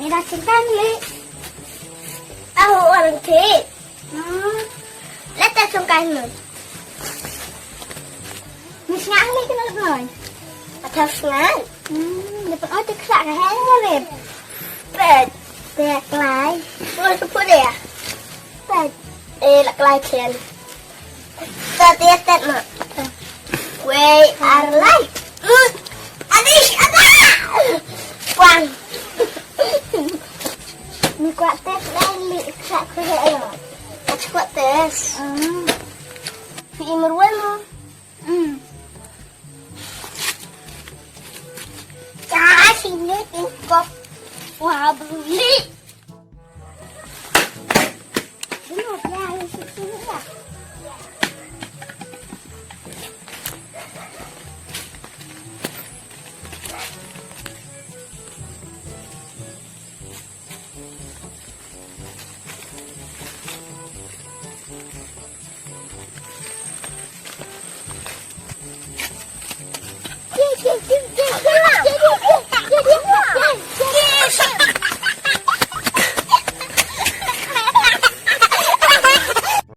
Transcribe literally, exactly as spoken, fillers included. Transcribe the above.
Dah sengkang li. Tahu orang kek. Hmm. Letak sengkang ni. Ni sengkang ni kena lepas. Atau sengkang. Hmm, lepas oh tu kelak ke hal ni. Pet. Pet kelai. Put put dia. Pet. Eh, lak kelai chen. Sa tiat tet ma. Wei ar lai. Adish ada. Puan. Ni kuat tet lai li sa kuhe lo. Kuat tet. Hmm. Fi imruan mo. Hmm. Sa sini tingkok. Wah beli. Ini ya, ini sini ya.